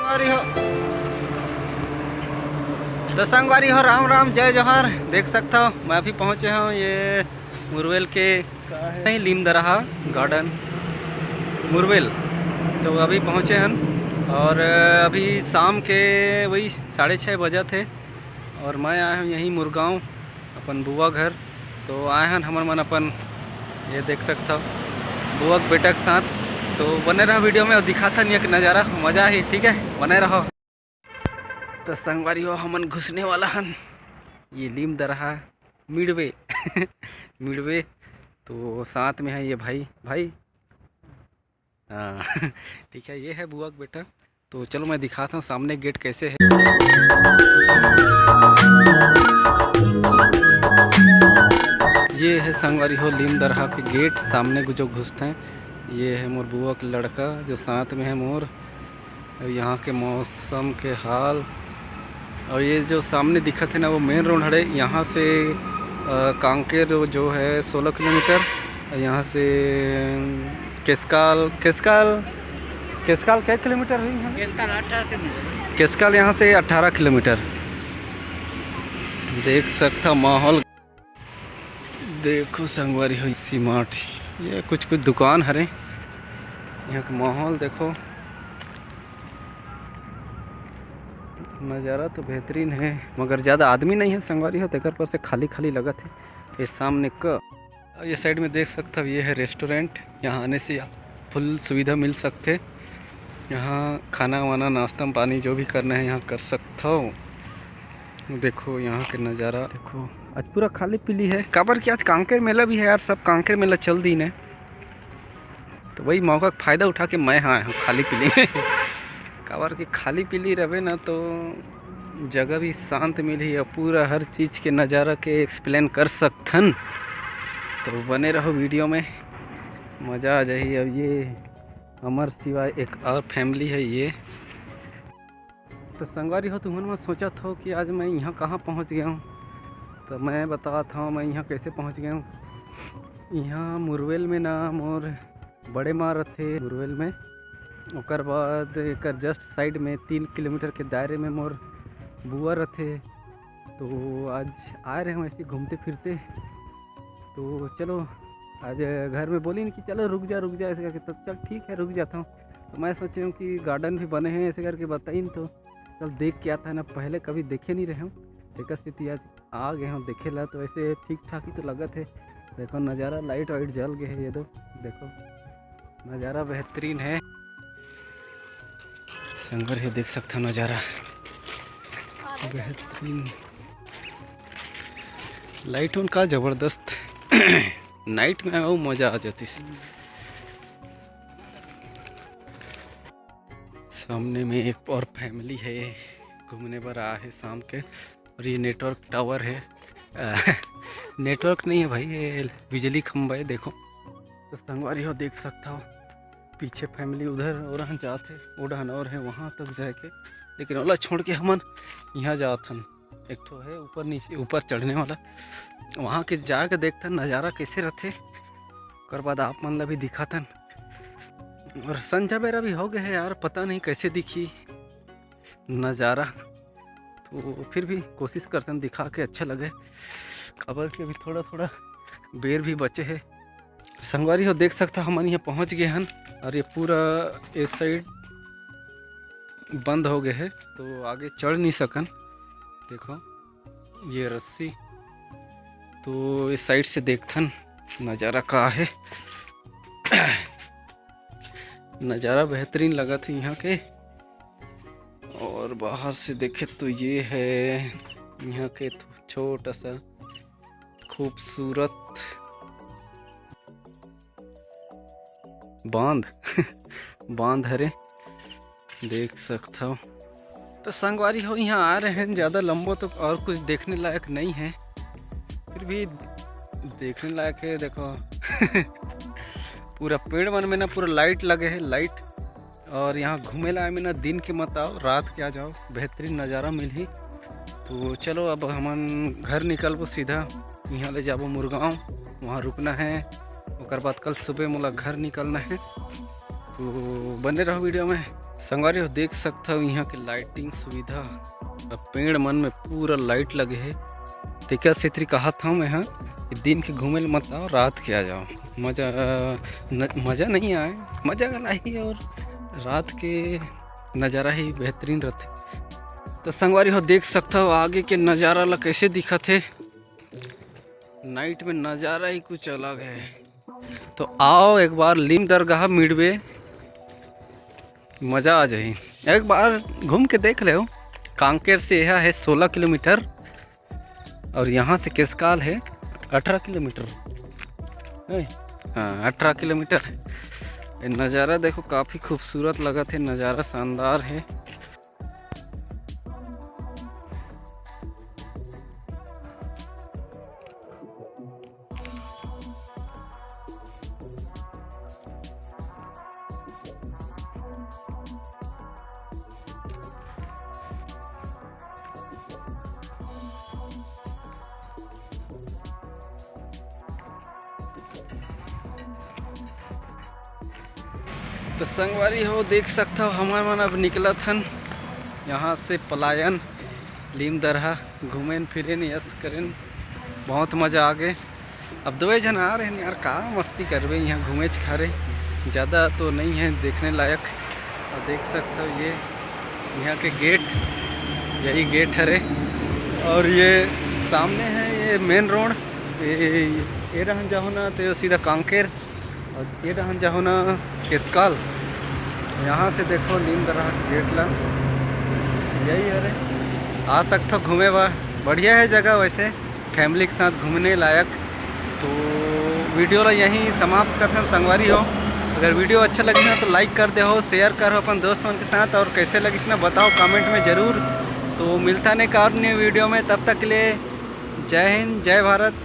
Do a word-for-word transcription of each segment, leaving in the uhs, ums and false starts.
संगवारी हो, तो संगवारी हो, राम राम, जय जोहार। देख सकता हो, मैं अभी पहुँचे हूँ ये मुरवेल के, का है? नहीं, लीमदरहा गार्डन, मुरवेल। तो अभी पहुँचे हन और अभी शाम के वही साढ़े छः बजे थे और मैं आया हूँ यहीं मुरगांव अपन बुआ घर। तो आए हन हमर मन अपन, ये देख सकता हो, बुआ के बेटा के साथ। तो बने रहो वीडियो में और दिखाता नहीं एक नज़ारा, मज़ा ही। ठीक है, बने रहो। तो संगवारी हो, हमन घुसने वाला हन ये लीमदरहा मिडवे मिडवे। तो साथ में है ये भाई भाई। हाँ ठीक है, ये है बुआ का बेटा। तो चलो मैं दिखाता हूँ सामने गेट कैसे है। ये है संगवारी हो लीमदरहा के गेट, सामने जो घुसते हैं। ये है मोर बुआ का लड़का जो साथ में है मोर। यहाँ के मौसम के हाल। और ये जो सामने दिखत है ना, वो मेन रोड हरे। यहाँ से कांकेर जो है सोलह किलोमीटर, और यहाँ से केसकाल केसकाल केसकाल कै किलोमीटर हुई है? केसकाल अठारह किलोमीटर। केसकाल यहाँ से अठारह किलोमीटर। देख सकता माहौल। देखो संगवारी हो, सीमाट ये कुछ कुछ दुकान हरे। यहाँ का माहौल देखो, नज़ारा तो बेहतरीन है, मगर ज़्यादा आदमी नहीं है संगवारी हो, तेकर पर से खाली खाली लगत है ये सामने का। ये साइड में देख सकता हो, ये है रेस्टोरेंट। यहाँ आने से आप फुल सुविधा मिल सकते। यहाँ खाना वाना, नाश्ता पानी जो भी करना है यहाँ कर सकता हो। देखो यहाँ के नज़ारा देखो, आज पूरा खाली पीली है। काबर कि आज कांकेर मेला भी है यार, सब कांकेर मेला चल दी ने। तो वही मौका का फ़ायदा उठा के मैं हाँ आया हूँ खाली पीली में। काबर कि खाली पीली रहे ना तो जगह भी शांत मिली और पूरा हर चीज़ के नज़ारा के एक्सप्लेन कर सकथन। तो बने रहो वीडियो में, मज़ा आ जाही। अब ये हमर सिवाय एक और फैमिली है ये। तो संगवारी हो, तुमन मन सोचत हो कि आज मैं यहाँ कहाँ पहुँच गया हूँ, तो मैं बतावत हूँ मैं यहाँ कैसे पहुँच गया हूँ। यहाँ मुरवेल में ना मोर बड़े माँ रथे मुरवेल में, ओकर बाद एकर जस्ट साइड में तीन किलोमीटर के दायरे में मोर बुआ रथे। तो आज आ रहे हूँ ऐसे घूमते फिरते। तो चलो, आज घर में बोलिन कि चलो रुक जा, रुक जा, ऐसे करके। तो चल ठीक है, रुक जाता हूँ। तो मैं सोचे हूँ कि गार्डन भी बने हैं ऐसे करके बताइन, तो चल देख के आता है ना, पहले कभी देखे नहीं रहे हूँ। एक स्थिति आज आ गए हूँ देखे ला, तो ऐसे ठीक ठाक ही तो लगत है। देखो नज़ारा, लाइट वाइट जल गए है, ये दो देखो नज़ारा बेहतरीन है। संगवारी हो देख सकते हो नज़ारा बेहतरीन, लाइट उनका ज़बरदस्त। नाइट में आओ, मज़ा आ जाती। सामने में एक और फैमिली है, घूमने पर आ है शाम के। और ये नेटवर्क टावर है, नेटवर्क नहीं है भाई, ये बिजली खंभा है। देखो तो संगवारी हो देख सकता हो, पीछे फैमिली उधर और जात है, वो डहन और है वहाँ तक जाए के, लेकिन ओला छोड़ के हमन यहाँ जात हन। एक ठो है ऊपर नीचे, ऊपर चढ़ने वाला, वहाँ के जाके देखथन नज़ारा कैसे रहथे, ओकर बाद आप मन ला भी दिखाथन। और संझा बेरा भी हो गए है यार, पता नहीं कैसे दिखी नज़ारा, तो फिर भी कोशिश करथन दिखा के अच्छा लगे, काबर कि अभी थोड़ा थोड़ा बेर भी बचे है। संगवारी हो देख सकता, हमन यहाँ पहुँच गए हन और ये पूरा इस साइड बंद हो गए है, तो आगे चढ़ नहीं सकन। देखो ये रस्सी, तो इस साइड से देखथन नज़ारा का है। नज़ारा बेहतरीन लगत है यहाँ के। और बाहर से देखे तो ये है यहाँ के छोटा सा खूबसूरत बांध बांध हरे, देख सकत हव। तो संगवारी हो, यहाँ आ रहे हैं, ज़्यादा लंबो तो और कुछ देखने लायक नहीं है, फिर भी देखने लायक है। देखो पूरा पेड़ मन में ना पूरा लाइट लगे है, लाइट। और यहाँ घूमे ला में ना दिन के मत आओ, रात के आ जाओ, बेहतरीन नज़ारा मिलही। तो चलो अब हमन घर निकलबो सीधा, यहाँ ले जाबो मुरगांव, वहाँ रुकना है। ओकर बाद कल सुबह मोला घर निकलना है। तो बने रहो वीडियो में। संगवारी हो, देख सकथव इहाँ के लाइटिंग सुविधा, अब पेड़ मन में पूरा लाइट लगे हे। तेकर सेती कहत हव मैं ह कि दिन के घूमे ल मत आओ, रात के आ जाओ, मजा न, मजा नहीं आए, मजा घला ही और रात के नज़ारा ही बेहतरीन रथे। तो संगवारी हो, देख सकथव आगे के नज़ारा ला कैसे दिखत हे। नाइट में नज़ारा ही कुछ अलग है। तो आओ एक बार लीम दरगाह मिड़बे, मज़ा आ जाही। एक बार घूम के देख लेव। कांकेर से यह है सोलह किलोमीटर और यहाँ से केसकाल है अठारह किलोमीटर। है? हाँ, अठारह किलोमीटर है। ये नज़ारा देखो, काफ़ी खूबसूरत लगत है, नज़ारा शानदार है। तो संगवारी हो, देख सकथव, हमर मन अब निकलत हन यहाँ से पलायन, लीम दरहा, घूमेन फिरेन, यस करेन, बहुत मज़ा आ गे। अब दो झन आ रहे हैं यार, का मस्ती करबे यहाँ घूमे खारे, ज़्यादा तो नहीं है देखने लायक। और देख सकथव ये यहाँ के गेट, यही गेट हरे। और ये सामने है ये मेन रोड, ये, ये रहन जाहो ना तो सीधा कांकेर, और ये रहन जाहो ना केसकाल। यहाँ से देखो लीम दरहा के गेट ला, यही हरे। आ सकथव घूमे बर, बढ़िया है जगह वैसे, फैमिली के साथ घूमने लायक। तो वीडियो ला यहीं समाप्त करथन संगवारी हो। अगर वीडियो अच्छा लगिस ना तो लाइक कर देहो, शेयर करो अपन दोस्त मन के साथ, और कैसे लगिस ना बताओ कमेंट में ज़रूर। तो मिलथन एक और न्यू वीडियो में, तब तक के लिए जय हिंद, जय भारत,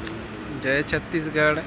जय छत्तीसगढ़।